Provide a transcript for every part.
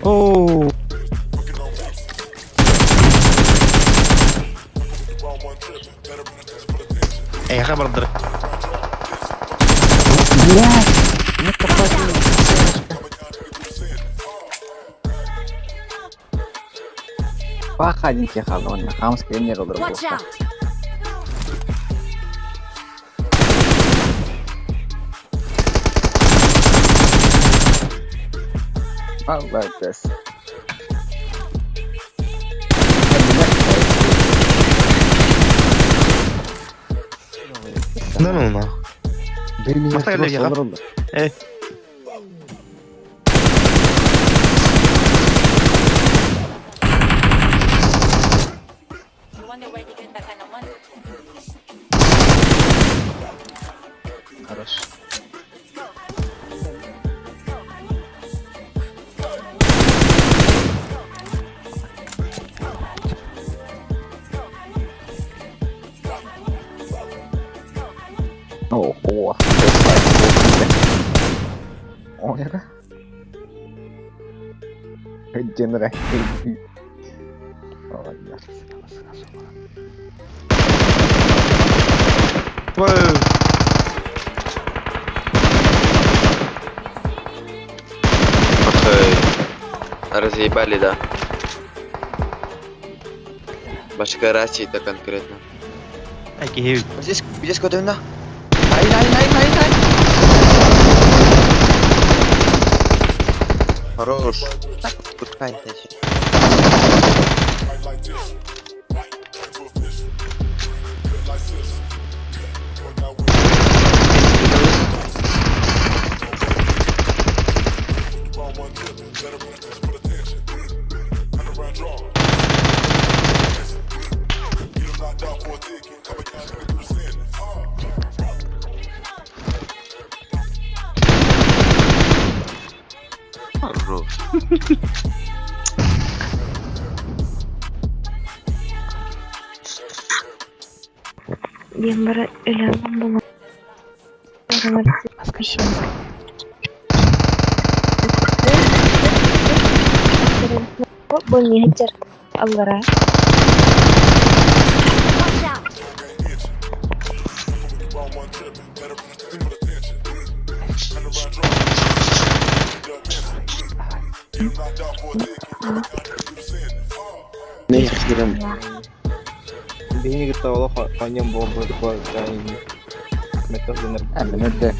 Оо. Эйиэхэ бардыр. Блядь! Нет такой. Пахадите халон, хамский не Watch out! Молодец. Да ну нахуй. Поставили ехал. Эй. You wonder where they get that kind of money. Хорош. Ого, Ой, Генера. Твою. Ой, разъебали, да. Башкарачи-то конкретно. Ай, киһи. Здесь, здесь куда на? Ай, ай, ай, ай, ай. Хорош. Так, пускай, значит. Хорош. Диэн бары өлөммүн булан Бу сылдьар аллара Watch out! Биһиги кытта олох оонньоон буолбут мөттөх гынар А, минуту.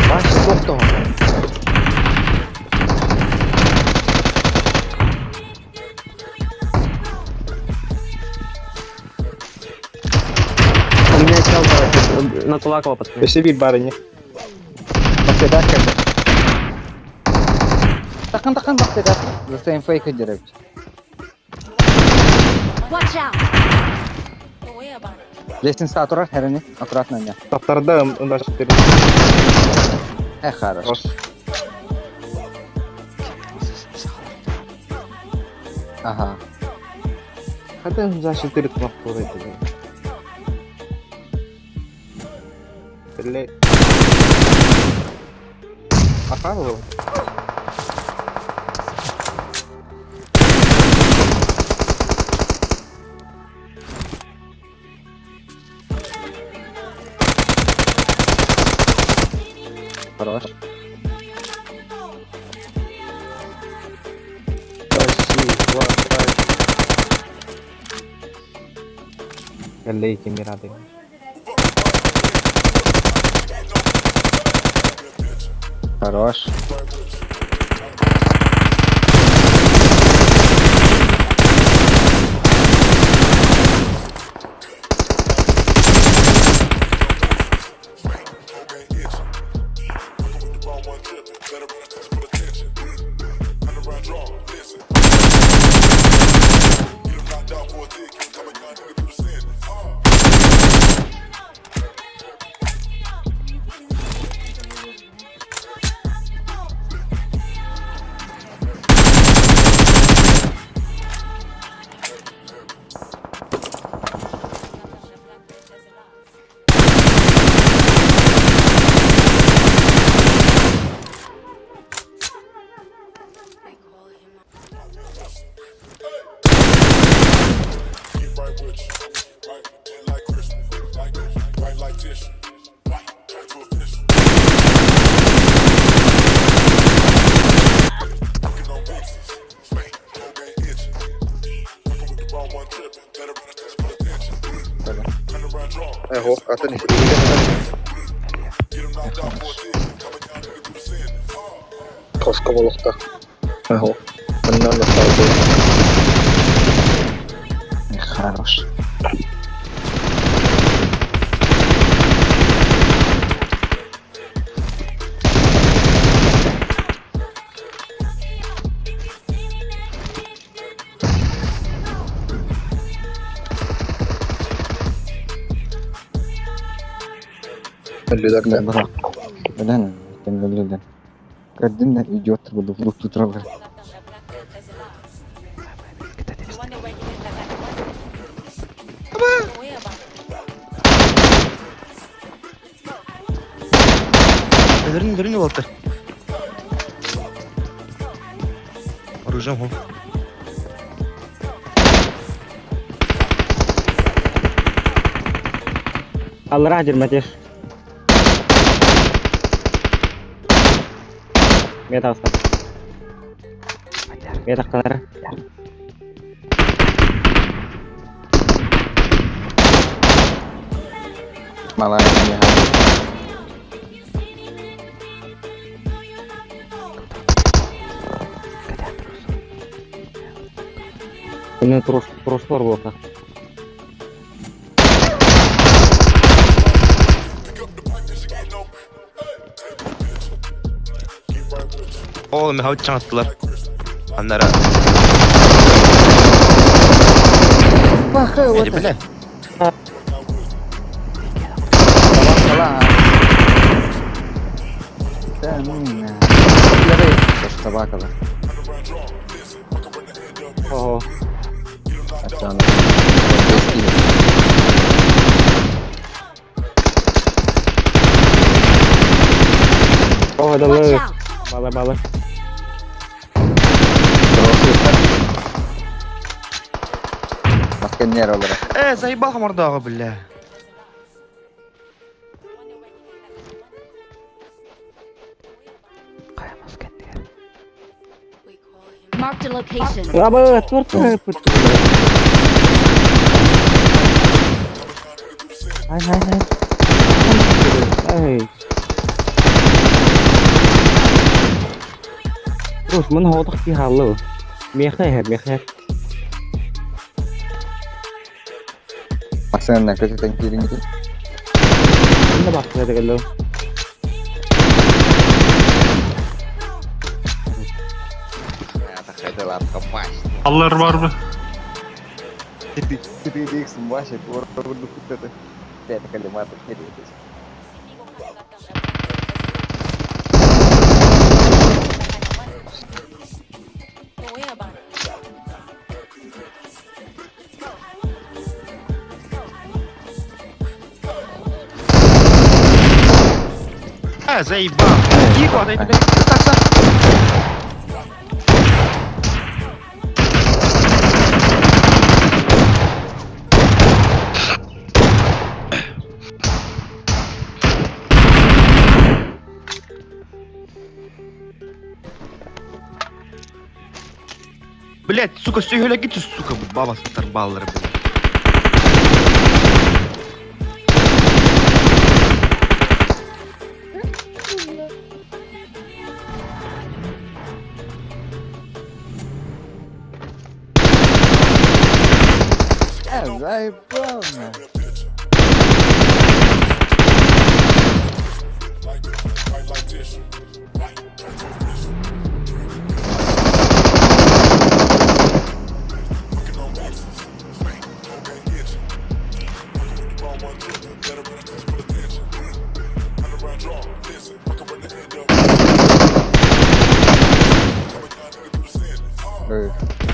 Ваш тоқтоо. У меня чел короче, на Кулакова пацаны. Өссө биир баар ини. Бактыдар кэллэ. Такын такын бактыдар. The fake деревч. Watch out! Don't worry about it. Лестница турар хәрини. Аккуратно не. Таптарда ындашып Э, хорош. Ага. Хата ындашып тумах туурай Теле. Ахарлы. Хорош. Кэллей кемирады. Хорош. Атын иһигэр Хоско болохта. Манна Хорош. Өллүлэр. Бра. Блин, там блин. Кардинал идет, буду в тут трогать. Өлөрүн өлөрүн болты. Оружием хо. Аллара дерматеш. Металса. Метаққалар. Малая не. Мені трошлар болса. Oğlum hava çanattılar. Anlara. Bile bile. Собака. Ого. Ого, Watch дали. out! Бали, бали. Масканер олар. Заебал мордага, бля. Marked a location. Аба, турция. Ай, ай, ай. Ай. Рус, мын ходық ки халы. Мехе, мехе. Максим, көтөтөн кириңити. Мында бақсы дегелі. Аллар барбы? Ты диксин, Вася, Это коллиматор. Заебал. Тихо, дай тебе такса. Блять, сука, все гите, сука, баба баллары, блядь. Заебал, на. Эх.